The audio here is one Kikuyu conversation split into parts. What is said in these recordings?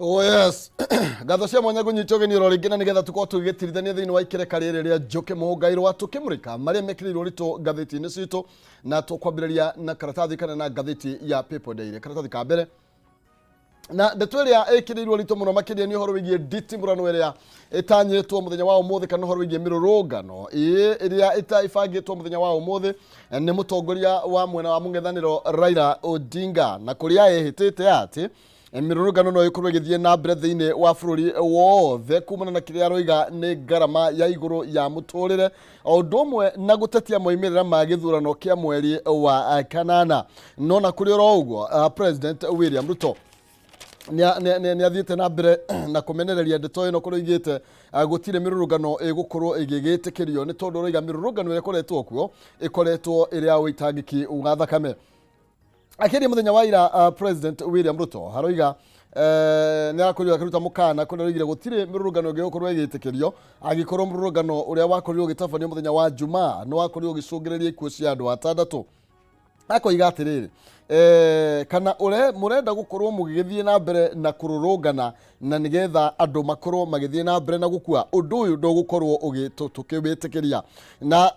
Oh yes. Ngatho cia mwanya ngũnyita ũgeni oro rĩngĩ na nĩgetha tũkorwo tũgĩgĩtirithania thĩinĩ wa ikereka rĩrĩ rĩa Njũkĩ Mũhũngairwa tũkĩmũrĩka marĩa mekĩrĩirwo ũritũ ngathĩti-inĩ citũ, na tũkwambĩrĩria na karatathi kana na ngathĩti ya People Daily. Karatathi ka mbere na ndeto ĩrĩa ĩkĩrĩirwo ũritũ mũno makĩria nĩ ũhoro wĩgiĩ nditimũrano ĩrĩa ĩtanyĩtwo mũthenya wa ũmũthĩ kana ũhoro wĩgiĩ mĩrũrũngano ĩĩ ĩrĩa ĩbangĩtwo mũthenya wa ũmũthĩ nĩ mũtongoria wa mwena wa mũng'ethanĩro Raila Odinga, na kũrĩa ehĩtĩte atĩ mĩrũrũngano no ĩkorwo ĩgĩthiĩ na mbere thĩinĩ wa bũrũri wothe kumana na kĩrĩa aroiga nĩ ngarama ya igũrũ ya mũtũrĩre, o ũndũ ũmwe na gũtetia moimĩrĩra ma gĩthurano kĩa mweri wa kanana. No na kũrĩ oro ũguo, President William Ruto nĩ athiĩte na mbere na kũmenereria ndeto ĩno kũrĩa oigĩte gũtirĩ mĩrũrũngano ĩgũkorwo ĩgĩgĩtĩkĩrio nĩ tondũ ũroiga mĩrũrũngano ĩrĩa ĩkoretwo kuo ĩkoretwo ĩrĩ ya ũitangĩki wa thakame. Akĩaria mũthenya wa ira, President William Ruto aroiga nĩ arakorirwo akĩruta mũkana kũrĩa aroigire gũtirĩ mĩrũrũngano ĩngĩ ĩgũkorwo ĩgĩtĩkĩrio angĩkorwo mũrũrũngano ũrĩa wakorirwo ũgĩtabanio mũthenya wa Jumaa nĩ wakorirwo ũgĩcũngĩrĩria ikuũ cia andũ atandatũ. Akoiga atĩrĩrĩ, kana ũre mũrenda gũkorwo mũgĩgĩthiĩ na mbere na kũrũrũngana na nĩgetha andũ makorwo magĩthiĩ na mbere na gũkua, ũndũ ũyũ ndũgũkorwo tũkĩwĩtĩkĩria. Na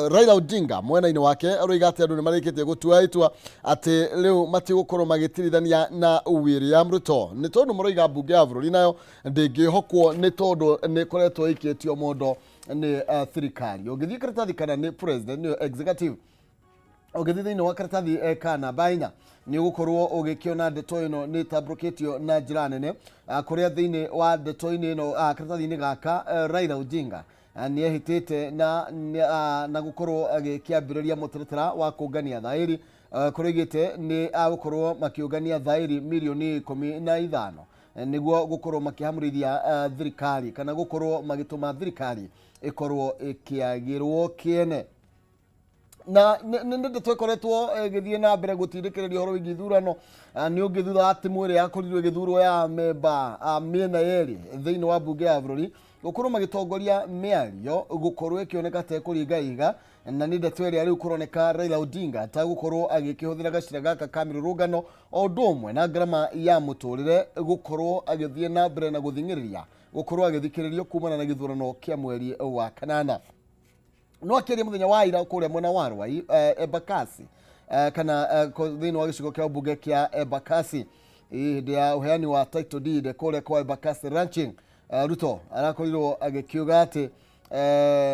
Raila Odinga mwena-inĩ wake aroiga atĩ andũ nĩ marĩkĩtie gũtua itua atĩ rĩu matigũkorwo magĩtirithania na William Ruto nĩ tondũ maroiga mbunge ya bũrũri nayo ndĩngĩhokwo nĩ tondũ nĩ ĩkoretwo ĩikĩtio mondo nĩ thirikari. Ũngĩthiĩ karatathi kana nĩ president nĩyo executive, ũngĩthiĩ thĩinĩ wa karatathi ka namba 4 nĩ ũgũkorwo ũgĩkĩona ndeto ĩno nĩ ĩtambũrũkĩtio na njĩra nene. Kũrĩa thĩinĩ wa ndeto-inĩ ĩno, karatathi-inĩ gaka, Raila Odinga nĩ ehĩtĩte na gũkorwo agĩkĩambĩrĩria mũtaratara wa kũngania thaĩri, kũrĩa oigĩte nĩ agũkorwo makĩũngania thaĩri mirioni 15 nĩguo gũkorwo makĩhamũrithia thirikari kana gũkorwo magĩtũma thirikari ĩkorwo ĩkĩagĩrwo kĩene. Na nĩ ndeto ĩkoretwo ĩgĩthiĩ na mbere gũtindĩkĩrĩria ũhoro wĩgiĩ ithurano nĩ ũngĩ thutha wa timu ĩrĩa yakorirwo ĩgĩthurwo ya memba a mĩena yerĩ thĩinĩ wa mbunge ya bũrũri gũkorwo magĩtongoria mĩario gũkorwo ĩkĩoneka ta ĩkũringa ihiga, na nĩ ndeto ĩrĩa rĩu kũroneka Raila Odinga ta gũkorwo agĩkĩhũthĩra gacĩra gaka ka mĩrũrũngano o ũndũ ũmwe na ngarama ya mũtũrĩre gũkorwo agĩthiĩ na mbere na gũthing'ĩrĩria gũkorwo agĩthikĩrĩrio kumana na gĩthurano kĩa mweri wa kanana. No akĩaria mũthenya wa ira kũrĩa mwena wa Rwai, Embakasi, kana thĩinĩ wa gĩcigo kĩa ũmbunge kĩa Embakasi hĩndĩ ya ũheani wa title deed kũrĩa kwa Embakasi Ranching, Ruto arakorirwo agĩkiuga atĩ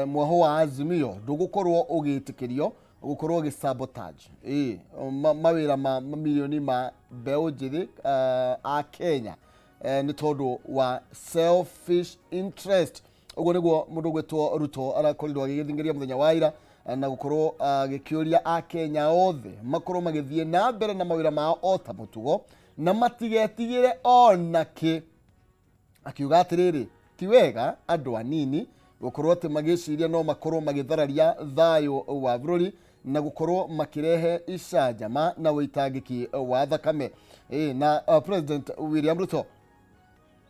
mwahũ wa Azimio ndũgũkorwo ũgĩtĩkĩrio gũkorwo ũgĩ sabotage mawĩra ma mamirioni ma mbeũ njĩthĩ a Kenya nĩ tondũ wa selfish interest. Ũguo nĩguo mũndũ ũgwĩtwo Ruto arakorirwo agĩgĩthingĩria mũthenya wa ira na gũkorwo agĩkĩũria Akenya othe makorwo magĩthiĩ na mbere na mawĩra mao o ta mũtugo na matigetigĩre ona kĩ, akiuga atĩrĩrĩ, ti wega andũ anini gũkorwo atĩ magĩciria no makorwo magĩthararia thayũ wa bũrũri na gũkorwo makĩrehe icanjama na ũitangĩki wa thakame. Na President William Ruto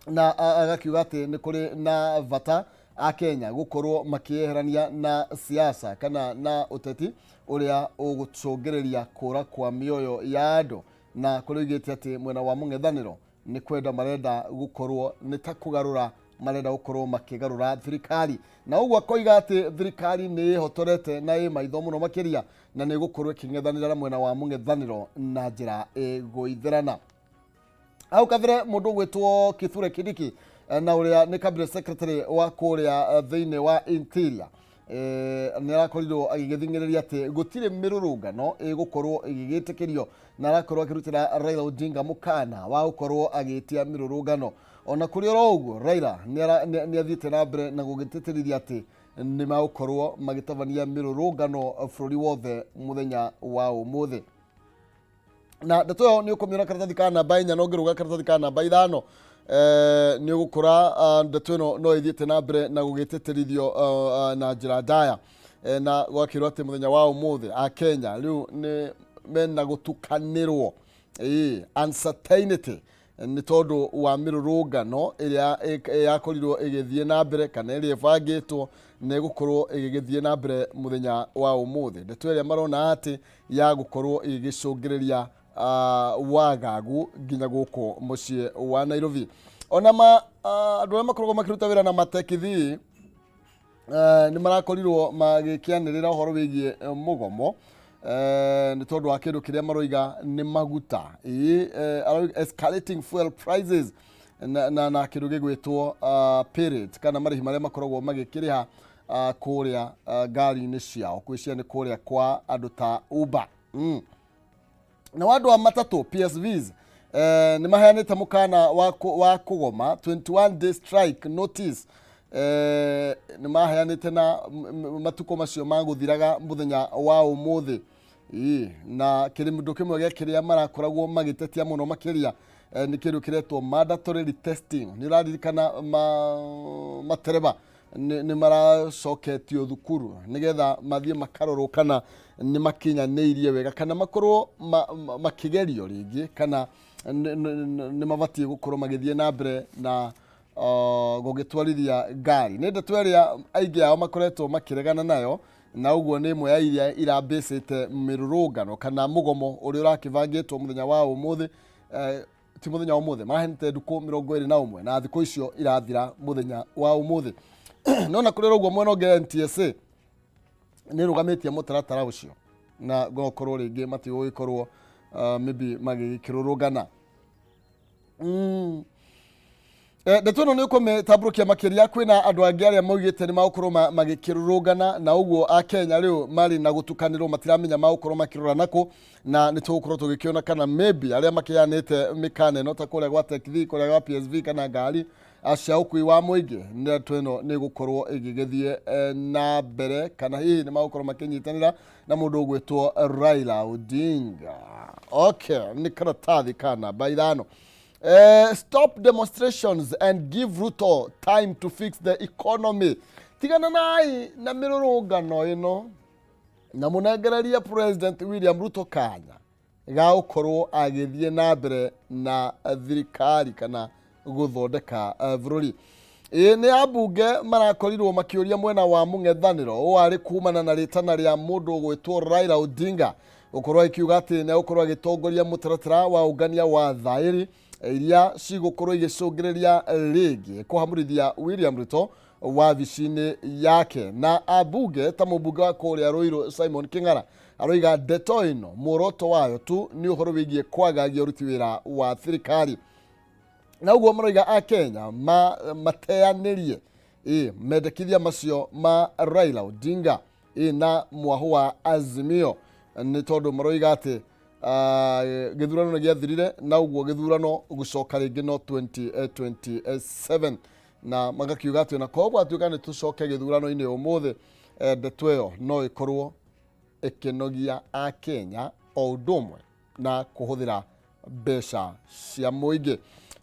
na agakiuga atĩ nĩ kũrĩ na bata a Kenya gũkorwo makĩeherania na siasa kana na ũteti ũrĩa ũgũcũngĩrĩria kũra kwa mĩoyo ya andũ, na kũrĩa oigĩte atĩ mwena wa mũng'ethanĩro nĩ kwenda marenda gũkorwo nĩ ta kũgarũra marenda gũkorwo makĩgarũra thirikari, na ũguo akoiga atĩ thirikari nĩ ĩhotorete na ĩ maitho mũno makĩria na nĩ ĩgũkorwo ĩkĩng'ethanĩra na mwena wa mũng'ethanĩro na njĩra ĩgũithĩrana. Hau kabere mũndũ ũgwĩtwo Kithure Kindiki, na ũrĩa nĩ cabinet secretary wa kũrĩa thĩinĩ wa interior, nĩ arakorirwo agĩgĩthing'ĩrĩria atĩ gũtirĩ mĩrũrũngano ĩgũkorwo ĩgĩgĩtĩkĩrio, na arakorwo akĩrutĩra Raila Odinga mũkana wa gũkorwo agĩtia mĩrũrũngano. Ona kũrĩ oro ũguo, Raila nĩ athiĩte na mbere na gũgĩtĩtĩrithia atĩ nĩ magũkorwo magĩtabania mĩrũrũngano bũrũri wothe mũthenya wa ũmũthĩ. Na ndeto ĩyo nĩ ũkũmĩona karatathi ka namba 4, na ũngĩrũga karatathi ka namba 5 nĩ ũgũkora ndeto ĩno no ĩthiĩte na mbere na gũgĩtĩtĩrithio na njĩra ndaya. Na gwakĩrwo atĩ mũthenya wa ũmũthĩ a Kenya rĩu nĩ mena gũtukanĩrwo, uncertainty, nĩ tondũ wa mĩrũrũngano ĩrĩa yakorirwo ĩgĩthiĩ na mbere kana ĩrĩa ĩbangĩtwo na ĩgũkorwo ĩgĩgĩthiĩ na mbere mũthenya wa ũmũthĩ, ndeto ĩrĩa marona atĩ ya gũkorwo ĩgĩcũngĩrĩria Wagagu nginya gũkũ mũciĩ wa Nairobi. Ona ma andũ arĩa makoragwo makĩruta wĩra na matekithi nĩ marakorirwo magĩkĩanĩrĩra ũhoro wĩgiĩ mũgomo nĩ tondũ wa kĩndũ kĩrĩa maroiga nĩ maguta. Ĩĩ, arauga escalating fuel prices na kĩndũ gĩgwĩtwo pay rate kana marĩhi marĩa makoragwo magĩkĩrĩha kũrĩa ngari-inĩ ciao, gwĩciria nĩ kũrĩa kwa andũ ta Uber. Na wa andũ a matatũ PSVs nĩ maheanĩte mũkana wa kũgoma, 21 day strike notice. Nĩ maheanĩte na matukũ macio magũthiraga mũthenya wa ũmũthĩ. Ĩĩ, na kĩndũ kĩmwe gĩa kĩrĩa marakoragwo magĩtetia mũno makĩria nĩ kĩndũ kĩretwo mandatory retesting. Nĩ ũraririkana matereba nĩ maracoketio thukuru nĩgetha mathiĩ makarorwo kana nĩ makinyanĩirie wega kana makorwo makĩgerio rĩngĩ kana nĩ mabatiĩ gũkorwo magĩthiĩ na mbere na gũgĩtwarithia ngari. Nĩ ndeto ĩrĩa aingĩ ao makoretwo makĩregana nayo, na ũguo nĩ ĩmwe ya iria irambĩcĩte mĩrũrũngano kana mũgomo ũrĩa ũrakĩbangĩtwo mũthenya wa ũmũthĩ. Ti mũthenya wa ũmũthĩ, maraheanĩte ndukũ 21 na thikũ icio irathira mũthenya wa ũmũthĩ. No na kũrĩ ũguo, mwena ũngĩ NTSA nĩ ĩrũgamĩtie mũtaratara ũcio na gokorwo rĩngĩ matigũgĩkorwo maybe magĩkĩrũrũngana. Ndeto ĩno nĩ ũkũmĩtambũrũkia makĩria. Kwĩna andũ angĩ arĩa maugĩte nĩ magũkorwo magĩkĩrũrũngana, na ũguo akenya rĩu marĩ na gũtukanĩrwo, matiramenya magũkorwo makĩrora nakũ, na nĩ tũgũkorwo tũgĩkĩona kana maybe arĩa makĩheanĩte mĩkana ĩno ta kũrĩa gwa Tech kũrĩa gwa PSV kana ngari cia ũkui wa mũingĩ, ndeto ĩno nĩ ĩgũkorwo ĩgĩgĩthiĩ na mbere kana hihi nĩ magũkorwo makĩnyitanĩra na mũndũ ũgwĩtwo Raila Odinga. Okay, nĩ karatathi ka namba 5. Stop demonstrations and give Ruto time to fix the economy. Tigana nai na mĩrũrũngano ĩno na mũnengererie President William Ruto kanya ga gũkorwo agĩthiĩ na mbere na thirikari kana gũthondeka bũrũri. Ĩĩ, nĩ ambunge marakorirwo makĩũria mwena wa mũng'ethanĩro ũũ arĩ kumana na rĩtana rĩa mũndũ ũgwĩtwo Raila Odinga gũkorwo akiuga atĩ nĩ egũkorwo agĩtongoria mũtaratara wa ũngania wa thaĩri iria cigũkorwo igĩcũngĩrĩria rĩngĩ kũhamũrithia William Ruto wabici-inĩ yake. Na ambunge ta mũmbunge wa kũrĩa Ruiru Simon King'ara aroiga ndeto ĩno muoroto wayo tu nĩ ũhoro wĩgiĩ kwagagia ũruti wĩra wa thirikari, na ũguo maroiga a Kenya mateanĩrie ĩ mendekithia macio ma Raila Odinga ĩ na mwahũ wa Azimio, nĩ tondũ maroiga atĩ gĩthurano nĩ gĩathirire na ũguo gĩthurano gũcoka rĩngĩ no 2027, na magakiuga atĩ ona korwo gwatuĩka nĩ tũcoke gĩthurano-inĩ ũmũthĩ, ndeto ĩyo no ĩkorwo ĩkĩnogia akenya o ũndũ ũmwe na kũhũthĩra mbeca cia mũingĩ.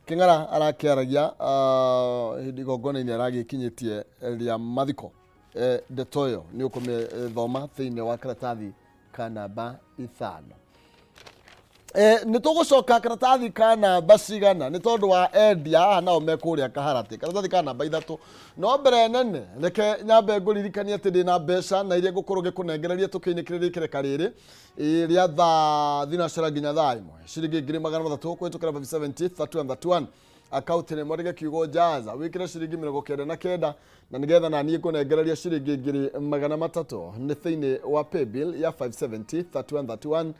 Kĩng'ara arakĩaragia hĩndĩ igongona-inĩ aragĩkinyĩtie rĩa mathiko. Ndeto ĩyo nĩ ũkũmĩthoma thĩinĩ wa karatathi ka namba 5. Nĩ tũgũcoka karatathi ka namba cigana nĩ tondũ wa endia haha nao me kũrĩa Kaharatĩ, karatathi ka namba 3. No mbere nene reke nyambe ngũririkanie atĩ ndĩna mbeca na iria ngũkorwo ngĩkũnengereria tũkĩinĩkĩrĩria ikereka rĩrĩ rĩa thaa thinacara nginya thaa 1, ciringi 300,000 kũhĩtũkĩra 570 31 31 akaunti nĩ mwandĩke kiugo jaza, wĩkĩre ciringi 99 na nĩgetha na niĩ ngũnengereria ciringi 300,000. Nĩ thĩinĩ wa paybill ya 570 31 31,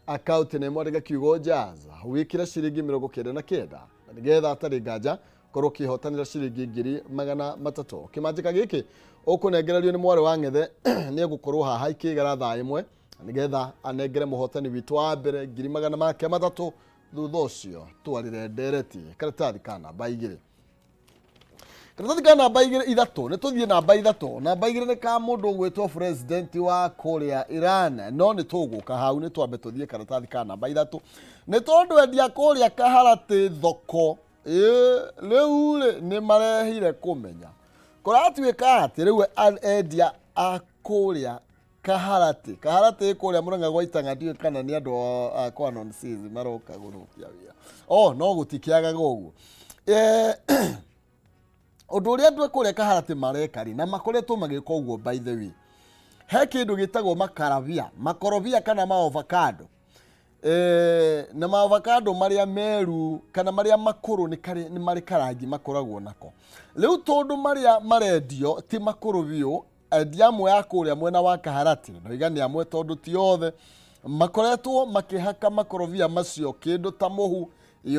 akaunti nĩ mwandĩke kiugo jaza, wĩkĩre ciringi 99 na nĩgetha atarĩ nganja korwo ũkĩhotanĩra ciringi 300,000. Kĩmanjĩka gĩkĩ ũkũnengererio nĩ mwarĩ wa ng'ethe, nĩ egũkorwo haha ikĩgara thaa 1 nĩgetha anengere mũhotani witũ wa mbere 300,000. Thutha ũcio twarĩre ndereti. Karatathi ka namba 2, karatathi ka namba 2, 3, nĩ tũthiĩ namba 3. Namba 2 nĩ ka mũndũ ũgwĩtwo president wa kũrĩa Iran, no nĩ tũgũka hau, nĩ twambe tũthiĩ karatathi ka namba 3 nĩ tondũ endia kũrĩa Kaharatĩ thoko ĩĩ rĩu rĩ nĩ marehire kũmenya kũratuĩka atĩ rĩu endia a kũrĩa Kaharatĩ, Kaharatĩ kũrĩa Mũrang'a gwa Itang'a, ndiũĩ kana nĩ andũ a kwa nonsense maroka gũthũkia wĩra. Oh, no gũtikĩagaga ũguo. Ũndũ ũrĩa andũ a kũrĩa Kaharatĩ mareka rĩ, na makoretwo magĩka ũguo by the way, he kĩndũ gĩtagwo makarabia, makorobia kana ma avocado. Na maavocado marĩa meru kana marĩa makũrũ nĩ karĩ- nĩ marĩ karangi makoragwo nako. Rĩu tondũ marĩa marendio ti makũrũ biũ, endia amwe a kũrĩa mwena wa Kaharati, ndoiga nĩ amwe tondũ ti othe, makoretwo makĩhaka makorobia macio kĩndũ ta mũhu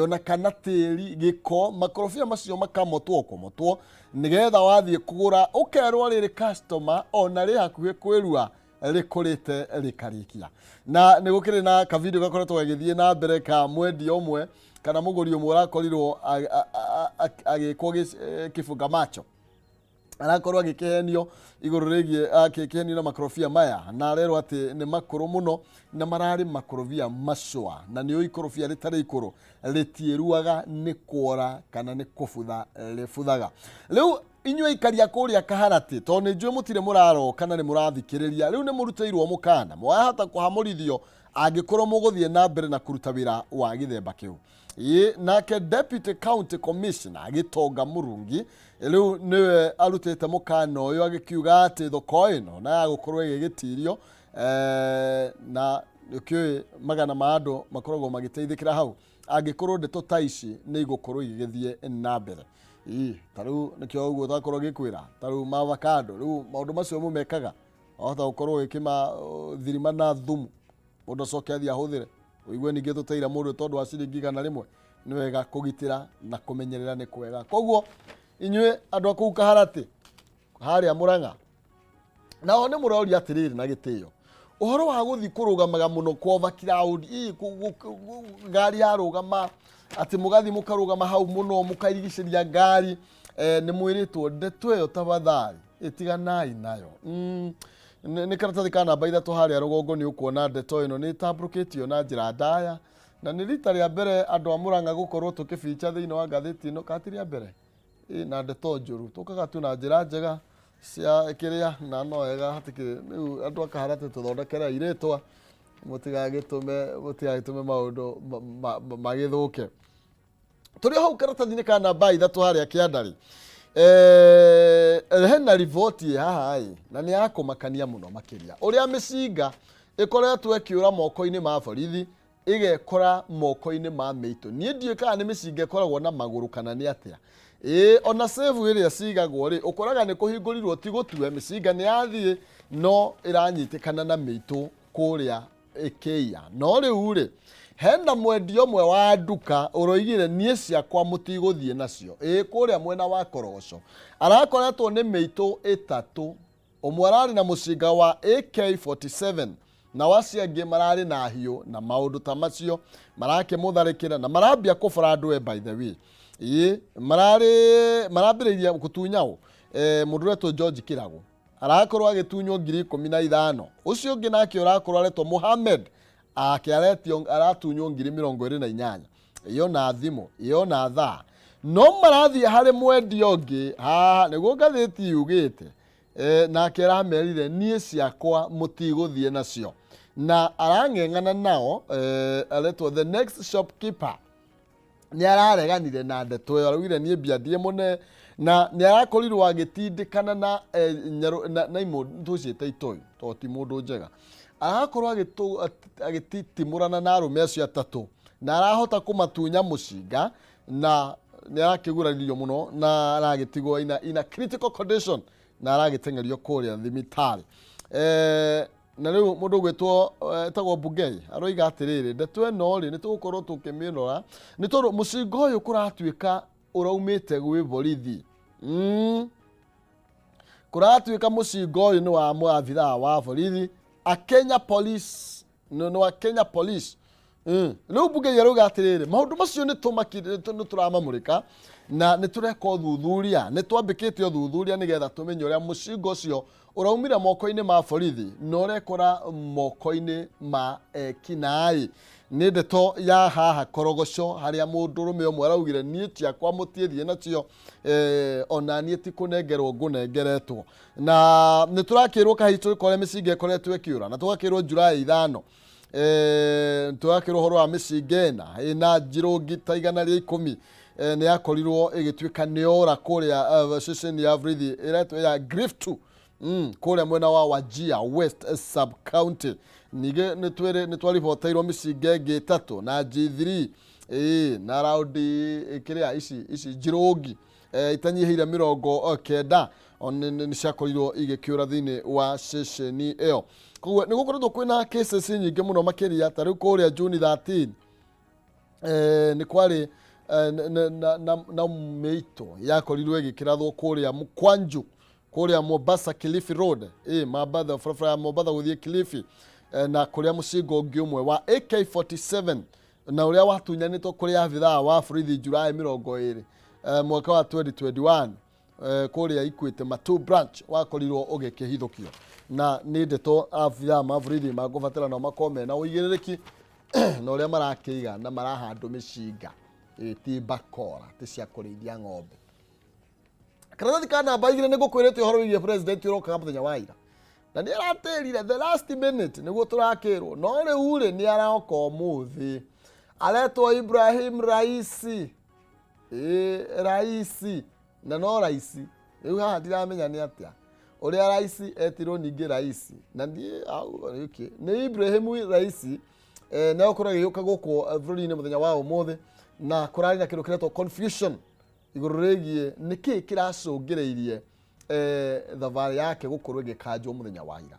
ona kana tĩri gĩko, makorobia macio makamotwo kũmotwo nĩgetha wathiĩ kũgũra ũkerwo rĩrĩ customer ona rĩ hakuhĩ kwĩrua rĩkũrĩte rĩkarĩkia. Na nĩ gũkĩrĩ na kavideo gakoretwo gagĩthiĩ na mbere ka mwendia ũmwe kana mũgũri ũmwe ũrakorirwo agĩkwo kĩbunga macho, arakorwo agĩkĩhenio igũrũ rĩgiĩ akĩhenio na makorobia maya, na arerwo atĩ nĩ makũrũ mũno na mararĩ makorobia macũa, na nĩ ũĩ ikorobia rĩtarĩ ikũrũ rĩtiĩruaga nĩ kuora kana nĩ kũbutha rĩbuthaga. Rĩu inyuĩ aikari a kũrĩa Kaharatĩ, tondũ nĩ njũĩ mũtirĩ mũraroka na nĩ mũrathikĩrĩria, rĩu nĩ mũrutĩirwo mũkana, mwahota kũhamũrithio angĩkorwo mũgũthiĩ na mbere na kũruta wĩra wa gĩthemba kĩu. Ĩ, nake Deputy County Commissioner Gĩtonga Mũrungi rĩu nĩwe arutĩte mũkana ũyũ agĩkiuga atĩ thoko ĩno na ya gũkorwo ĩgĩgĩtirio, na ũkĩũĩ magana ma andũ makoragwo magĩteithĩkĩra hau angĩkorwo ndeto ta ici nĩ igũkorwo igĩgĩthiĩ na mbere. Ĩ, ta rĩu nĩkĩo ũguo twakorwo ngĩkwĩra, ta rĩu maavocado, rĩu maũndũ macio mũmekaga, wahota gũkorwo ũgĩkĩmathirima na thumu, mũndũ acoke athiĩ ahũthĩre, ũigue ningĩ tũteire mũndũ tondũ wa ciringi 100. Nĩ wega kũgitĩra na kũmenyerera nĩ kwega. Koguo inyuĩ andũ a kũu Kaharatĩ harĩa Mũrang'a, nao nĩ mũroria atĩrĩrĩ na gĩtĩo, ũhoro wa gũthiĩ kũrũgamaga mũno kwa overcrowd, ngari yarũgama atĩ mũgathiĩ mũkarũgama hau mũno mũkairigicĩria ngari, nĩ mwĩrĩtwo ndeto ĩyo tafadhali ĩtiganai nayo. Nĩ karatathi ka namba 3 harĩa rũgongo nĩ ũkuona ndeto ĩno nĩ ĩtambũrũkĩtio na njĩra ndaya, na nĩ rita rĩa mbere andũ a Mũrang'a gũkorwo tũkĩbica thĩinĩ wa ngathĩti ĩno, kana ti rĩa mbere? Ĩ, na ndeto njũru tũkaga tu na njĩra njega cia kĩrĩa, na no wega hatikĩrĩ rĩu andũ a Kaharatĩ tũthondekere irĩtwa, mũtigagĩtũme maũndũ magĩthũke. Tũrĩ hau karatathi-inĩ ka namba 3 harĩa kĩanda-rĩ, hena riboti ĩ haha ĩ, na nĩ ya kũmakania mũno makĩria, ũrĩa mĩcinga ĩkoretwo ĩkĩũra moko-inĩ ma borithi ĩgekora moko-inĩ ma mĩitũ. Niĩ ndiũĩ kana nĩ mĩcinga ĩkoragwo na magũrũ kana nĩ atĩa. Ĩĩ, ona save ĩrĩa cigagwo rĩ, ũkoraga nĩ kũhingũrirwo ti gũtue, mĩcinga nĩ yathiĩ no ĩranyitĩkana na mĩitũ kũrĩa ĩkĩiya. No rĩu rĩ, hena mwendia ũmwe wa nduka ũroigire niĩ ciakwa mũtigũthiĩ nacio. Ĩĩ, kũrĩa mwena wa Korogoco arakoretwo nĩ mĩitũ 3, ũmwe ararĩ na mũcinga wa AK47 na acio angĩ mararĩ na hiũ na maũndũ ta macio, marakĩmũtharĩkĩra na marambia kũbora andũ by the way. Ĩĩ, marambĩrĩirie gũtunya ũ? Mũndũ ũretwo George Kĩrago arakorwo agĩtunywo ngiri 15. Ũcio ũngĩ nake ũrakorwo aretwo Mohamed ake aretio aratunywo ngiri 28. Ĩyo na thimũ, ĩyo na thaa. No marathiĩ harĩ mwendia ũngĩ haha nĩguo ngathĩti yugĩte, nake aramerire niĩ ciakwa mũtigũthiĩ nacio, na arang'eng'ana nao, aretwo the next shopkeeper nĩ arareganire na ndeto ĩyo, araugire niĩ mbia ndiĩ mũne, na nĩ arakorirwo agĩtindĩkana na, nyarũ, na imũ tũciĩte itoi tondũ ti mũndũ njega, arakorwo agĩtitimũrana na arũme acio atatũ na arahota kũmatunya mũcinga, na nĩ arakĩguraririo mũno na aragĩtigwo ina critical condition na aragĩteng'erio kũrĩa thibitarĩ. Na rĩu mũndũ ũgwĩtwo etagwo Bungei aroiga atĩrĩrĩ, ndeto ĩno rĩ nĩ tũgũkorwo tũkĩmĩrora nĩ tondũ mũcinga ũyũ kũratuĩka ũraumĩte gwĩ borithi. Kũratuĩka mũcinga ũyũ nĩ wa mũabithaa wa borithi a Kenya Police, nĩ wa Kenya Police. Rĩu Bungei arauga atĩrĩrĩ, maũndũ macio nĩ tũramamũrĩka na nĩ tũreka ũthuthuria, nĩ twambĩkĩte ũthuthuria nĩgetha tũmenye ũrĩa mũcinga ũcio ũraumire moko-inĩ ma borithi na ũrekora moko-inĩ ma ekinaĩ. Nĩ ndeto ya haha Korogoco harĩa mũndũrũme ũmwe araugire niĩ ciakwa mũtiĩthiĩ nacio, ona niĩ ti kũnengerwo ngũnengeretwo. Na nĩ tũrakĩrwo kahitũ ũrĩa mĩcinga ĩkoretwo ĩkĩũra, na tũgakĩrwo July 5, tũgakĩrwo ũhoro wa mĩcinga ĩna ĩna njirũngi ta 110, nĩ yakorirwo ĩgĩtuĩka nĩ yora kũrĩa ceceni ya borithi ĩretwo ya Griftu. Kũrĩa mwena wa Wajir West sub county. Ningĩ nĩ twariboteirwo mĩcinga ĩngĩ 3 na G3, ĩĩ, na raundi kĩrĩa ici njirũngi itanyihĩire 90 nĩ ciakorirwo igĩkĩũra thĩinĩ wa ceceni ĩyo. Koguo nĩ gũkoretwo kwĩna cases nyingĩ mũno makĩria. Ta rĩu kũrĩa June 13 nĩ kwarĩ na mĩito yakorirwo ĩgĩkĩrathwo kũrĩa Mkwanju, kũrĩa Mombasa Kilifi Road, Mambatha, barabara ya Mombatha gũthiĩ Kilifi, na kũrĩa mũcinga ũngĩ ũmwe wa AK47 na ũrĩa watunyanĩtwo kũrĩ abithaa wa borithi Julai 20 mwaka wa 2021 kũrĩa Equity Matu branch wakorirwo ũgĩkĩhithũkio. Na nĩ ndeto abithaa ma borithi makũbatara no makorwo mena ũigĩrĩrĩki na ũrĩa marakĩiga na marahandwo mĩcinga, ti bakora, ti cia kũrĩithia ng'ombe. Karatathi ka namba 2 nĩ ngũkwĩrĩte ũhoro wĩgiĩ president ũrokaga mũthenya wa ira, na nĩ aratĩrire the last minute nĩguo tũrakĩrwo, no rĩu rĩ, nĩ aroka ũmũthĩ. Aretwo Ibrahim Raisi, ĩĩ, Raisi, na no Raisi. Rĩu haha ndiramenya nĩ atĩa ũrĩa Raisi etirwo ningĩ Raisi, na niĩ okay. Nĩ Ibrahim Raisi, nĩ egũkorwo agĩũka gũkũ bũrũri-inĩ mũthenya wa ũmũthĩ, na kũrarĩ na kĩndũ kĩretwo confusion igũrũ rĩgiĩ nĩkĩĩ kĩracũngĩrĩirie thabarĩ yake gũkorwo ĩgĩkanjwo mũthenya wa ira.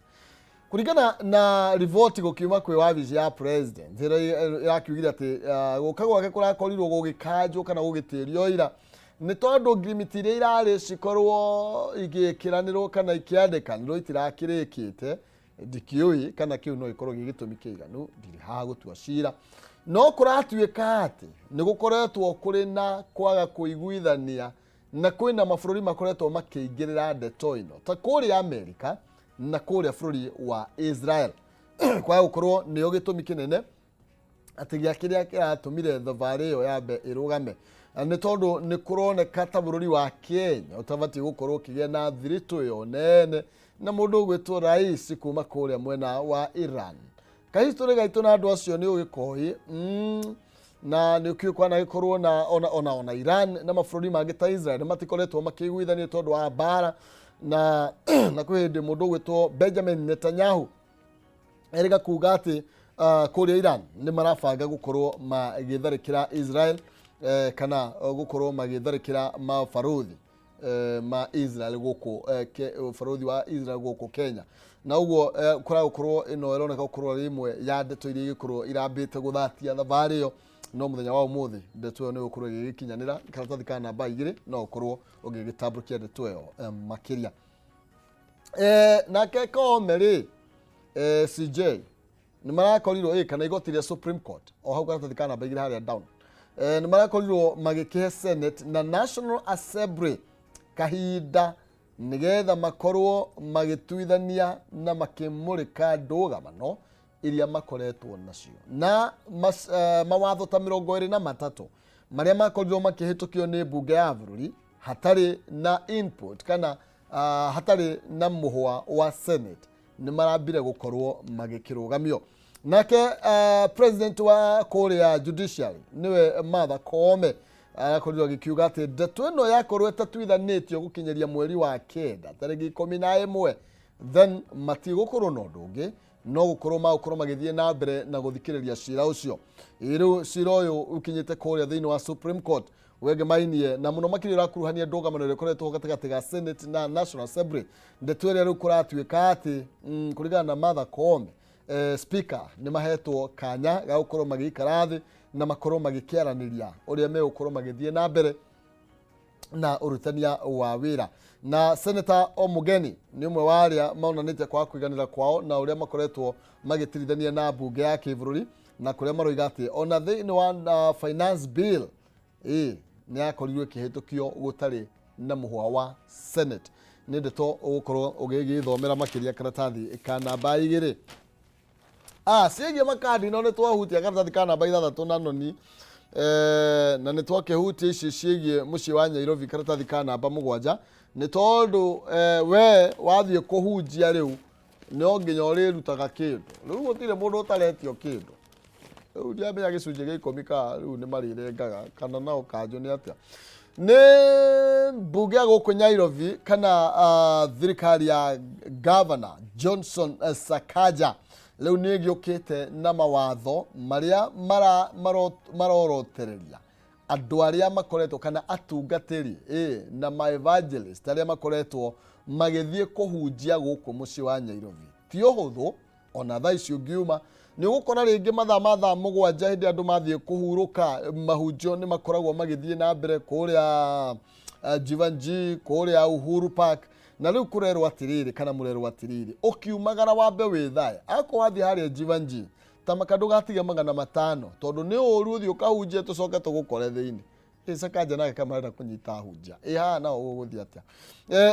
Kũringana na riboti gũkiuma kwĩ wabici ya president ĩrĩa ĩrakiugire atĩ gũka gwake kũrakorirwo gũgĩkanjwo kana gũgĩtĩrio ira nĩ tondũ ngirimiti iria irarĩ cikorwo igĩkĩranĩrwo kana ikĩandĩkanĩrwo itirakĩrĩkĩte. Ndikĩũĩ kana kĩu no gĩkorwo gĩ gĩtũmi kĩiganu, ndirĩ haha gũtua cira, no kũratuĩka atĩ nĩ gũkoretwo kũrĩ na kwaga kũiguithania, na kwĩna mabũrũri makoretwo makĩingĩrĩra ndeto ĩno ta kũrĩa Amerika na kũrĩa bũrũri wa Israel, kwaga gũkorwo nĩo gĩtũmi kĩnene atĩ gĩa kĩrĩa kĩratũmire thabarĩ ĩyo yambe ĩrũgame. Na nĩ tondũ nĩ kũroneka ta bũrũri wa Kenya ũtabatiĩ gũkorwo ũkĩgĩa na thiritũ ĩyo nene na mũndũ ũgwĩtwo Rais kuma kũrĩa mwena wa Iran. Kahistorĩ gaitũ na andũ acio nĩ ũgĩkoĩ, na nĩ ũkĩũĩ kwanagĩkorwo na ona Iran na mabũrũri mangĩ ta Israel matikoretwo makĩiguithanio tondũ wa mbara, na kwĩ hĩndĩ mũndũ ũgwĩtwo Benjamin Netanyahu erĩga kuga atĩ kũrĩa Iran nĩ marabanga gũkorwo magĩtharĩkĩra Israel, kana gũkorwo magĩtharĩkĩra mabarũthi ma Israel gũkũ, barũthi wa Israel gũkũ Kenya. Na ũguo kũragũkorwo ĩno ĩroneka gũkorwo ĩrĩ ĩmwe ya ndeto iria igĩkorwo irambĩte gũthatia thabarĩ ĩyo, no mũthenya wa ũmũthĩ ndeto ĩyo nĩ ĩgũkorwo ĩgĩgĩkinyanĩra. Karatathi ka namba 2 no ũkorwo ũgĩgĩtambũrũkia ndeto ĩyo makĩria. Nake Koome rĩ, CJ nĩ marakorirwo kana igoti rĩa Supreme Court o hau karatathi ka namba 2 harĩa down, nĩ marakorirwo magĩkĩhe Senate na National Assembly kahinda nĩgetha makorwo magĩtuithania na makĩmũrĩka ndũgamano iria makoretwo nacio na mawatho ta 23 marĩa makorirwo makĩhĩtũkio nĩ mbunge ya bũrũri hatarĩ na input kana hatarĩ na mũhwa wa Senate, nĩ marambire gũkorwo magĩkĩrũgamio. Nake president wa kũrĩa judiciary, nĩwe Martha Koome, arakorirwo agĩkiuga atĩ ndeto ĩno yakorwo ĩtatuithanĩtio gũkinyĩria mweri wa 9 tarĩki 11, then matigũkorwo na ũndũ ũngĩ no gũkorwo magũkorwo magĩthiĩ na mbere na gũthikĩrĩria cira ũcio. Ĩ rĩu cira ũyũ ũkinyĩte kũrĩa thĩinĩ wa Supreme Court wengemainie na mũno makĩria ũrakuruhania ndũgamano ĩrĩa ĩkoretwo gatagatĩ ga Senate na National Assembly. Ndeto ĩrĩa rĩu kũratuĩka atĩ kũringana na Martha Koome, speaker nĩ mahetwo kanya ga gũkorwo magĩikara thĩ na makorwo magĩkĩaranĩria ũrĩa megũkorwo magĩthiĩ na mbere na ũrutania wa wĩra. Na Senator Omugeni nĩ ũmwe wa arĩa monanĩtie kwaga kũiganĩra kwao na ũrĩa makoretwo magĩtirithania na mbunge ya kĩbũrũri, na kũrĩa maroiga atĩ ona thĩinĩ wa finance bill nĩ yakorirwo ĩkĩhĩtũkio gũtarĩ na mũhwa wa Senate. Nĩ ndeto ũgũkorwo ũgĩgĩthomera makĩria karatathi ka namba 2. Ciĩgiĩ makandi, no nĩ twahutia karatathi ka namba 6 na noni, na nĩ twakĩhutia ici ciĩgiĩ mũciĩ wa Nyairobi karatathi ka namba 7, nĩ tondũ we wathiĩ kũhunjia rĩu no nginya ũrĩrutaga kĩndũ. Rĩu gũtirĩ mũndũ ũtaretio kĩndũ. Rĩu ndiamenya gĩcunjĩ gĩa 10 ka rĩu nĩ marĩrengaga kana nao kanjũ nĩ atĩa. Nĩ mbunge ya gũkũ Nairobi kana thirikari ya Governor Johnson Sakaja rĩu nĩ ĩgĩũkĩte na mawatho marĩa marorotereria andũ arĩa makoretwo kana atungatĩri na ma evangelist arĩa makoretwo magĩthiĩ kũhunjia gũkũ mũciĩ wa Nairobi. Ti ũhũthũ ona thaa ici ũngiuma nĩ ũgũkora rĩngĩ mathaa ma thaa 7 hĩndĩ andũ mathiĩ kũhurũka, mahunjio nĩ makoragwo magĩthiĩ na mbere kũrĩa Jeevanjee, kũrĩa Uhuru Park. Na rĩu kũrerwo atĩrĩrĩ kana mũrerwo atĩrĩrĩ, ũkiumagara wambe wĩthae, akorwo wathiĩ harĩa Jeevanjee ta maka ndũgatige 500, tondũ nĩ ũru ũthiĩ ũkahunjie tũcoke tũgũkore thĩinĩ. Sakaja nake kamarenda kũnyita hunja ĩ haha nao ũgũthiĩ atĩa?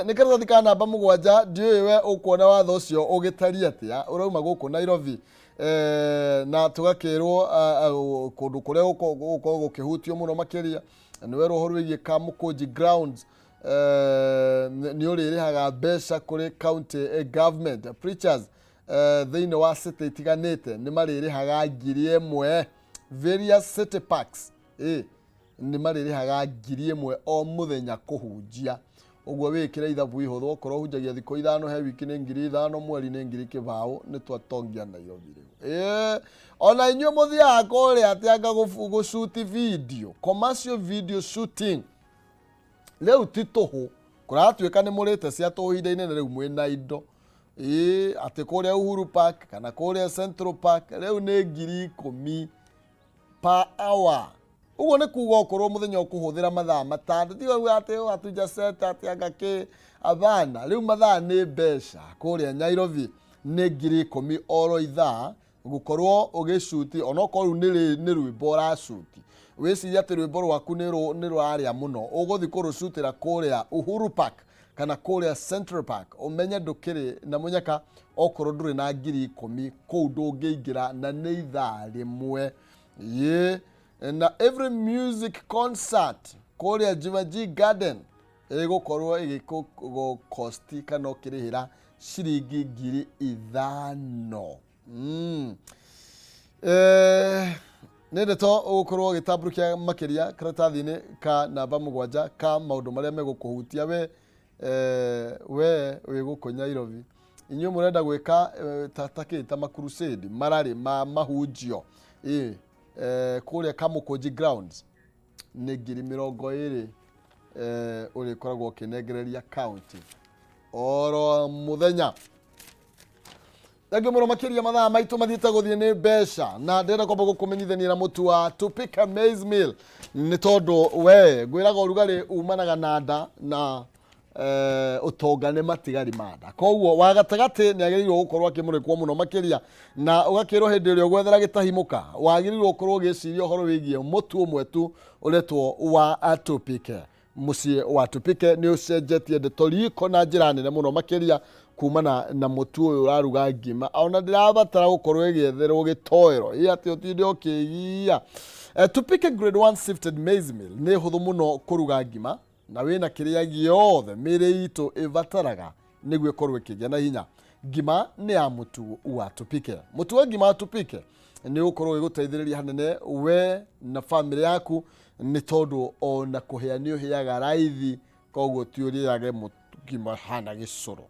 Nĩ karatathi ka namba 7. Ndiũĩ we ũkuona watho ũcio ũgĩtariĩ atĩa ũrauma gũkũ Nairobi. Na tũgakĩrwo kũndũ kũrĩa gũkorwo gũkĩhutio mũno makĩria nĩ werwo ũhoro wĩgiĩ Kamũkũnji grounds, nĩ ũrĩrĩhaga mbeca kũrĩ county government. Preachers thĩinĩ wa city itiganĩte nĩ marĩrĩhaga 1000, various city parks nĩ marĩrĩhaga 1000 o mũthenya kũhunjia. Ũguo wĩkĩre ithabu ihũthũ, okorwo ũhunjagia thikũ 5 he wiki nĩ 5000, mweri nĩ 20,000. Nĩ twatongia Nairobi rĩu. Ona inyuĩ mũthiaga kũrĩa atĩ anga gũcuti video, commercial video shooting, rĩu ti tũhũ kũratuĩka nĩ mũrĩte cia tũhũ ihinda inene, rĩu mwĩna indo atĩ kũrĩa Uhuru Park kana kũrĩa Central Park rĩu nĩ 10,000 per hour. Ũguo nĩ kuga okorwo mũthenya ũkũhũthĩra mathaa 6, tiga uga atĩ hatuja set atĩ anga kĩ abana, rĩu mathaa nĩ mbeca. Kũrĩa Nairobi nĩ 10,000 oro ithaa gũkorwo ũgĩcuti, onokorwo rĩu nĩ rwĩmbo ũracuti. Wĩcirie atĩ rwĩmbo rwaku nĩ rũrarĩa mũno, ũgũthiĩ kũrũcutĩra kũrĩa Uhuru Park kana kũrĩa Central Park, ũmenye ndũkĩrĩ na mũnyaka okorwo ndũrĩ na 10,000 kũu ndũngĩingĩra, na nĩ ithaa rĩmwe. Ye na every music concert kũrĩa Jeevanjee Garden ĩgũkorwo ĩgĩkũkosti kana ũkĩrĩhĩra ciringi 5,000. Nĩ ndeto ũgũkorwo ũgĩtambũrũkia makĩria karatathi-inĩ ka namba 7 ka maũndũ marĩa megũkũhutia we wĩ gũkũ Nairobi. Inyuĩ mũrenda gwĩka ta kĩ ta makrusade mararĩ ma mahunjio kũrĩa Kamũkũnji grounds nĩ 20,000 ũrĩkoragwo ũkĩnengereria county oro mũthenya. Thengiũ mũno makĩria, mathaa maitũ mathiĩte gũthiĩ nĩ mbeca, na ndĩrenda kwamba gũkũmenyithania na mũtu wa Tupika maize meal, nĩ tondũ we ngwĩraga ũrugarĩ umanaga na nda na ũtonga nĩ matigari ma nda, koguo wa gatagatĩ nĩ agĩrĩirwo gũkorwo akĩmũrĩkwo mũno makĩria, na ũgakĩrwo hĩndĩ ĩrĩa ũgwethera gĩtahimũka wagĩrĩirwo gũkorwo ũgĩciria ũhoro wĩgiĩ mũtu ũmwe tu ũretwo wa Tupike. Mũciĩ wa Tupike nĩ ũcenjetie ndeto riko na njĩra nene mũno makĩria kumana na mũtu ũyũ ũraruga ngima ona ndĩrabatara gũkorwo ĩgĩetherwo gĩtoero ĩ atĩ ũtinde ũkĩgia. Tupike grade 1 sifted maize meal nĩ hũthũ mũno kũruga ngima na wĩna kĩrĩa gĩothe mĩĩrĩ itũ ĩbataraga nĩguo ĩkorwo ĩkĩgĩa na hinya. Ngima nĩ ya mũtu wa Tupike. Mũtu wa ngima wa Tupike nĩ ũgũkorwo ũgĩgũteithĩrĩria hanene we na bamĩrĩ yaku, nĩ tondũ ona kũhĩa nĩ ũhĩaga raithi, koguo ti ũrĩage ngima hana gĩcũrũ.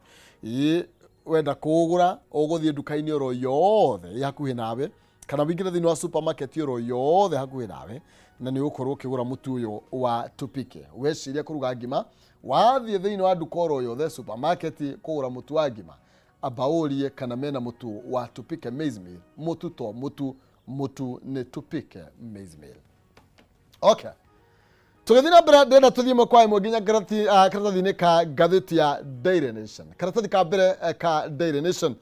Ĩ wenda kũũgũra ũgũthiĩ nduka-inĩ oro yothe ĩ hakuhĩ nawe, kana wĩingĩre thĩinĩ wa supermarket oro yothe hakuhĩ nawe, na nĩ ũgũkorwo ũkĩgũra mũtu ũyũ wa Tupike. Weciria kũruga ngima, wathiĩ thĩinĩ wa nduka oro yothe supermarket kũgũra mũtu wa ngima, amba ũrie kana mena mũtu wa Tupike maize meal. Mũtu to mũtu, mũtu nĩ Tupike maize meal. Okay, tũgĩthiĩ na mbere, ndĩrenda tũthiĩ ĩmwe kwa ĩmwe nginya karatathi-inĩ ka ngathĩti ya Daily Nation, karatathi ka mbere ka Daily Nation,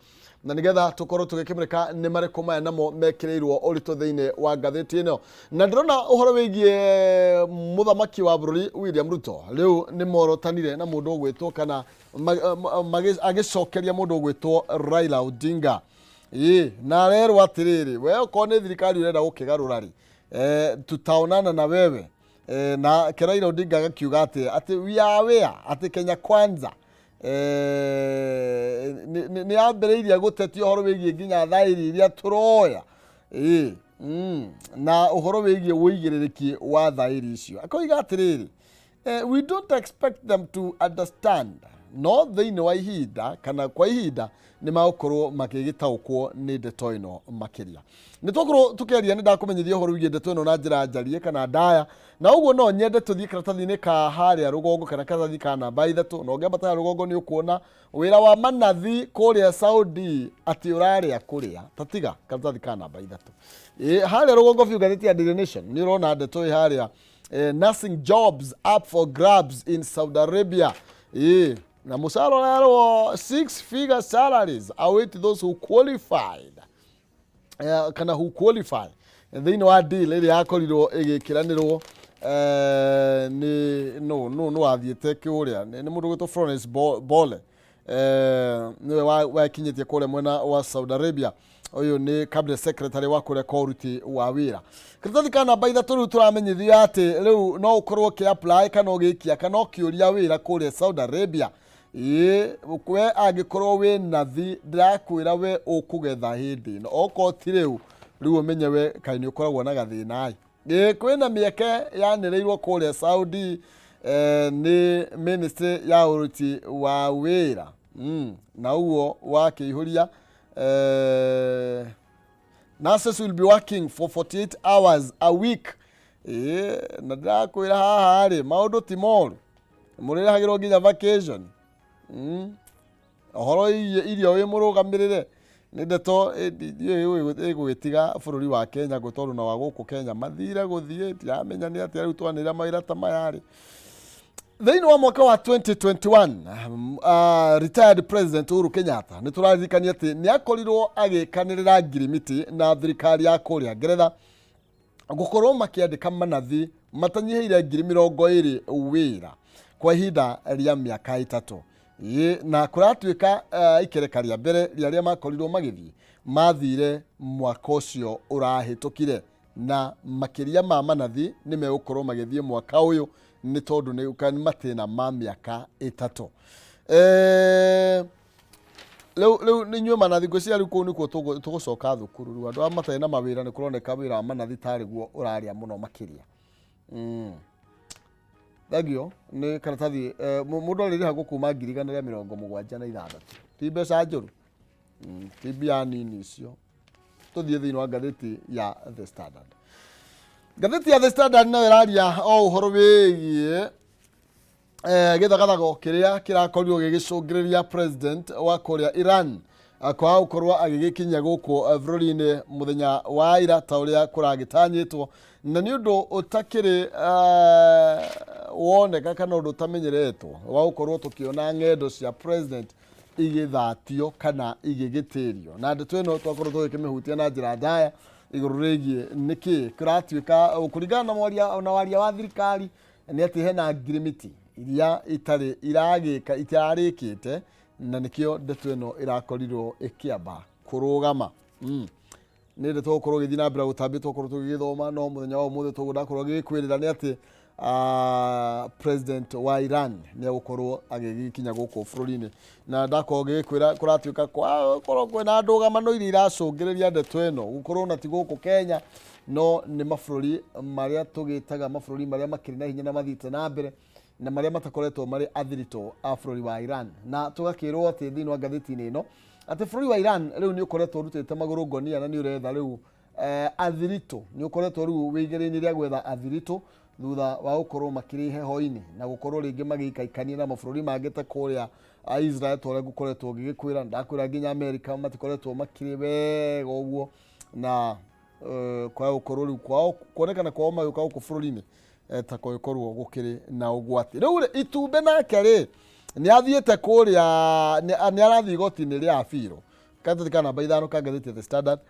na nĩgetha tũkorwo tũgĩkĩmũrĩka nĩ marĩkũ maya namo mekĩrĩirwo ũritũ thĩinĩ wa ngathĩti ĩno. Na ndĩrona ũhoro wĩgiĩ mũthamaki wa bũrũri William Ruto rĩu nĩ morotanire na mũndũ ũgwĩtwo kana agĩcokeria mũndũ ũgwĩtwo Raila Odinga. Ĩ na arerwo atĩrĩrĩ, we okorwo nĩ thirikari ũrenda gũkĩgarũra rĩ, tutaonana na wewe. Na ke Raila Odinga agakiuga atĩ we are aware atĩ Kenya Kwanza nĩ yambĩrĩirie gũtetia ũhoro wĩgiĩ nginya thaĩri iria tũroya. Ĩ na ũhoro wĩgiĩ ũigĩrĩrĩki wa thaĩri icio, akoiga atĩrĩrĩ, We don't expect them to understand, no thĩinĩ wa ihinda kana kwa ihinda nĩ magũkorwo magĩgĩtaũkwo nĩ ndeto ĩno makĩria. Nĩ twakorwo tũkĩaria, nĩ ndakũmenyithia ũhoro wĩgiĩ ndeto ĩno na njĩra njarie kana ndaya, na ũguo no nyende tũthiĩ karatathi-inĩ ka harĩa rũgongo kana karatathi ka namba 3, na ũngĩambata harĩa rũgongo nĩ ũkuona wĩra wa manathi kũrĩa Saudi atĩ ũrarĩa kũrĩa tatiga karatathi ka namba 3. Ĩ, harĩa rũgongo biũ ngathĩti ya Daily Nation nĩ ũrona ndeto ĩ harĩa, nursing jobs up for grabs in Saudi Arabia. Na mũcara ũrerwo six figure salaries await those who qualified, kana who qualify thĩinĩ wa deal ĩrĩa yakorirwo ĩgĩkĩranĩrwo, nĩ no wathiĩte kũrĩa nĩ mũndũ gwĩtwo Florence Bole, nĩwe wakinyĩtie kũrĩa mwena wa Saudi Arabia. Ũyũ nĩ cabinet secretary wa kũrĩa kwa ũruti wa wĩra. Karatathi ka namba 3 rĩu tũramenyithio atĩ rĩu no ũkorwo ũkĩ apply kana ũgĩikia kana ũkĩũria wĩra kũrĩa Saudi Arabia. Ĩĩ, we angĩkorwo wĩ nathi, ndĩrakwĩra we ũkũgetha hĩndĩ ĩno, okorwo ti rĩu, rĩu ũmenye we kaĩ nĩ ũkoragwo na gathĩna. Ĩ, kwĩna mĩeke yanĩrĩirwo kũrĩa Saudi, nĩ ministry ya ũruti wa wĩra, na ũguo wakĩihũria, nurses will be working for 48 hours a week. Ĩ, na ndĩrakwĩra haha rĩ, maũndũ ti moru, mũrĩrĩhagĩrwo nginya vacation. Ũhoro irio wĩ mũrũgamĩrĩre nĩ ndeto ĩgũgĩtiga bũrũri wa Kenya gũ tondũ na wa gũkũ Kenya mathire gũthiĩ, ndiramenya nĩ atĩa rĩu twanĩrĩra mawĩra ta maya rĩ. Thĩinĩ wa mwaka wa 2021, retired President Uhuru Kenyatta nĩ tũraririkania atĩ nĩ akorirwo agĩkanĩrĩra ngirimiti na thirikari ya kũrĩa Ngeretha gũkorwo makĩandĩka manathi matanyihĩire 20,000 wĩra kwa ihinda rĩa mĩaka 3. Ĩ, na kũratuĩka ikereka rĩa mbere rĩa arĩa makorirwo magĩthiĩ mathire mwaka ũcio ũrahĩtũkire, na makĩria ma manathi nĩ megũkorwo magĩthiĩ mwaka ũyũ nĩ tondũ nĩ matĩna ma mĩaka 3. Rĩu nĩ inyuĩ manathi, ngwĩciria rĩu kũu nĩkuo tũgũcoka thukuru. Rĩu andũ arĩa matarĩ na mawĩra, nĩ kũroneka wĩra wa manathi tarĩ guo ũrarĩa mũno makĩria. Thengio nĩ karatathi, mũndũ arĩrĩhagwo kuma 176,000, ti mbeca njũru, ti mbia nini icio. Tũthiĩ thĩinĩ wa ngathĩti ya The Standard. Ngathĩti ya The Standard nayo ĩraria o ũhoro wĩgiĩ gĩthagathago kĩrĩa kĩrakorirwo gĩgĩcũngĩrĩria president wa kũrĩa Iran kwaga gũkorwo agĩgĩkinyia gũkũ bũrũri-inĩ mũthenya wa ira ta ũrĩa kũragĩtanyĩtwo, na nĩ ũndũ ũtakĩrĩ woneka kana ũndũ ũtamenyeretwo wa gũkorwo tũkĩona ng'endo cia president igĩthatio kana igĩgĩtĩrio. Na ndeto ĩno twakorwo tũgĩkĩmĩhutia na njĩra ndaya igũrũ rĩgiĩ nĩkĩ kĩratuĩka kũringana na mwaria na waria wa thirikari nĩ atĩ hena ngirimiti iria itarĩ iragĩka itarĩkĩte, na nĩkĩo ndeto ĩno ĩrakorirwo ĩkĩamba kũrũgama. Nĩ ndeto gũkorwo gĩthiĩ na mbere gũtambio, twakorwo tũgĩgĩthoma, no mũthenya wa ũmũthĩ tũguo ndakorwo gĩgĩkwĩrĩra nĩ atĩ president wa Iran nĩ egũkorwo agĩgĩkinya gũkũ bũrũri-inĩ, na ndakorwo ngĩgĩkwĩra kũratuĩka korwo kwĩna ndũgamano iria iracũngĩrĩria ndeto ĩno gũkorwo na ti gũkũ Kenya, no nĩ mabũrũri marĩa tũgĩtaga mabũrũri marĩa makĩrĩ na hinya na mathiĩte na mbere na marĩa matakoretwo marĩ athiritũ a bũrũri wa Iran. Na tũgakĩrwo atĩ thĩinĩ wa ngathĩti-inĩ ĩno atĩ bũrũri wa Iran rĩu nĩ ũkoretwo ũrutĩte magũrũ ngonia na nĩ ũretha rĩu athiritũ, nĩ ũkoretwo rĩu wĩ igeria-inĩ rĩa gwetha athiritũ thutha wa gũkorwo makĩrĩ heho-inĩ na gũkorwo rĩngĩ magĩikaikania na mabũrũri mangĩ ta kũrĩa Israel, ta ũrĩa ngũkoretwo ngĩgĩkwĩra. Ndakwĩra nginya America matikoretwo makĩrĩ wega ũguo, na kwaga gũkorwo rĩu kwao kuonekana kwao magĩũka gũkũ bũrũri-inĩ, ta gũgĩkorwo gũkĩrĩ na ũgwati. Rĩu rĩ, Itumbĩ nake rĩ nĩ athiĩte kũrĩa, nĩ arathiĩ igoti-inĩ rĩa abiro, karatathi ka namba 5 ka ngathĩti ya The Standard,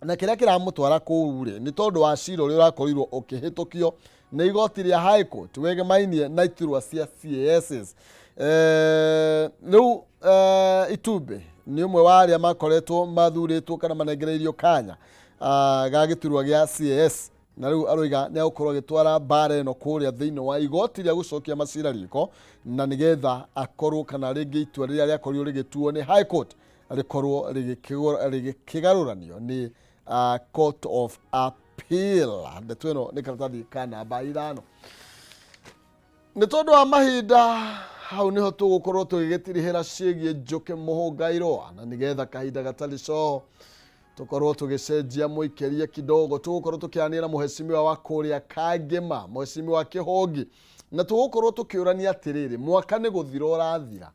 na kĩrĩa kĩramũtwara kũu rĩ nĩ tondũ wa cira ũrĩa ũrakorirwo ũkĩhĩtũkio nĩ igoti rĩa High Court wegemainie na iturwa cia CASs. Rĩu Itumbĩ nĩ ũmwe wa arĩa makoretwo mathurĩtwo kana manengereirio kanya ga gĩturwa gĩa CAS, na rĩu aroiga nĩ agũkorwo agĩtwara mbara ĩno kũrĩa thĩinĩ wa igoti rĩa gũcokia macira riko, na nĩgetha akorwo kana rĩngĩ itua rĩrĩa rĩakorirwo rĩgĩtuo nĩ High Court rĩkorwo rĩgĩkĩgarũranio nĩ Court of Appeal. Ndeto ĩno nĩ karatathi ka namba 5. Nĩ tondũ wa mahinda hau nĩho tũgũkorwo tũgĩgĩtirihĩra ciĩgiĩ Njũkĩ Mũhũngairwa, na nĩgetha kahinda gatarĩ coho tũkorwo tũgĩcenjia mũikĩrie kidogo, tũgũkorwo tũkĩaranĩra mũhecimiwa wa kũrĩa Kangema, mũhecimiwa Kĩhũngi, na tũgũkorwo tũkĩũrania atĩrĩrĩ, mwaka nĩ gũthira ũrathira,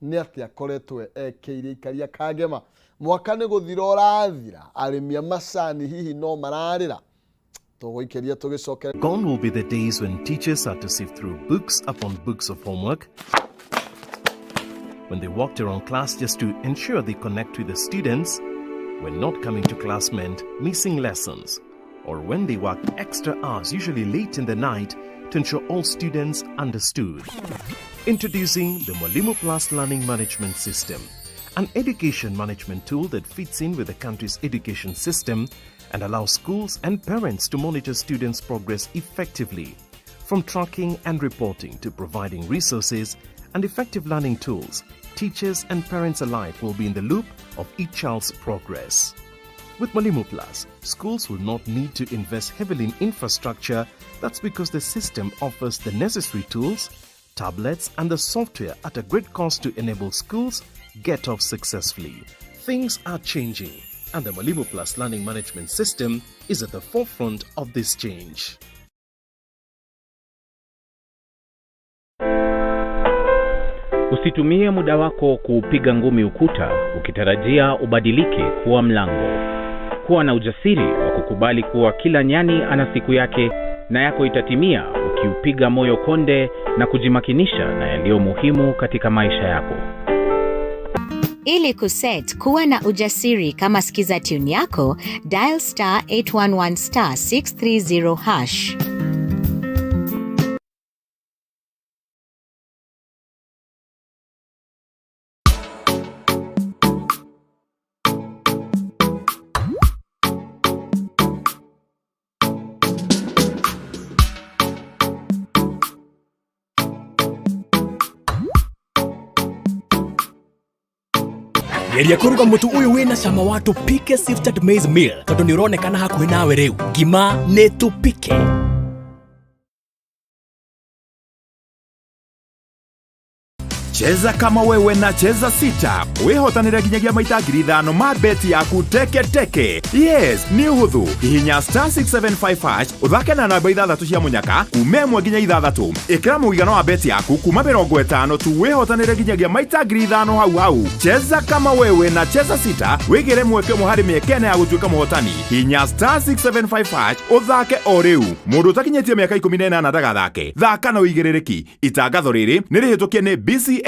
nĩ atĩa akoretwo ekĩire ikaria Kangema? Mwaka nĩ gũthira ũrathira, arĩmi a macani hihi no mararĩra? Tũgũikĩria tũgĩcokera. Gone will be the days when teachers had to sift through books upon books of homework, when they walked around class just to ensure they connect with the students, when not coming to class meant missing lessons, or when they worked extra hours, usually late in the night, to ensure all students understood. Introducing the Mwalimu Plus Learning Management System, an education management tool that fits in with the country's education system and allows schools and parents to monitor students' progress effectively. From tracking and reporting to providing resources and effective learning tools, teachers and parents alike will be in the loop of each child's progress. With Mwalimu Plus, schools will not need to invest heavily in infrastructure. That's because the system offers the necessary tools, tablets, and the software at a great cost to enable schools get off successfully. Things are changing, and the Mwalimu Plus Learning Management System is at the forefront of this change. Usitumie muda wako kuupiga ngumi ukuta ukitarajia ubadilike kuwa mlango. Kuwa na ujasiri wa kukubali kuwa kila nyani ana siku yake na yako itatimia ukiupiga moyo konde na kujimakinisha na yaliyo muhimu katika maisha yako. Ili kuset kuwa na ujasiri kama skiza tune yako, dial *811*630#. Geria kũruga mũtu ũyũ wĩna cama wa Tupike Sifted Maize Meal tondũ nĩ ũronekana hakuhĩ nawe rĩu. Ngima nĩ Tupike. Cheza kama wewe na Cheza Sita, wĩhotanĩre nginyagia maita 5,000 ma beti yaku teke teke. Yes, nĩ ũhũthũ. Hihinya *675# ũthake na namba ithathatũ cia mũnyaka kuma 1 nginya 6. Ĩkĩra mũigana wa beti yaku kuma 50 tu, wĩhotanĩre nginyagia maita 5,000 hau hau. Cheza kama wewe na Cheza Sita, wĩgĩre mweke ũmwe harĩ mĩeke ĩna ya gũtuĩka mũhotani. Hihinya *675# ũthake o rĩu. Mũndũ ũtakinyĩtie mĩaka 18 ndagathake. Thaka na ũigĩrĩrĩki. Itangatho rĩrĩ nĩ rĩhĩtũkie nĩ BCLB.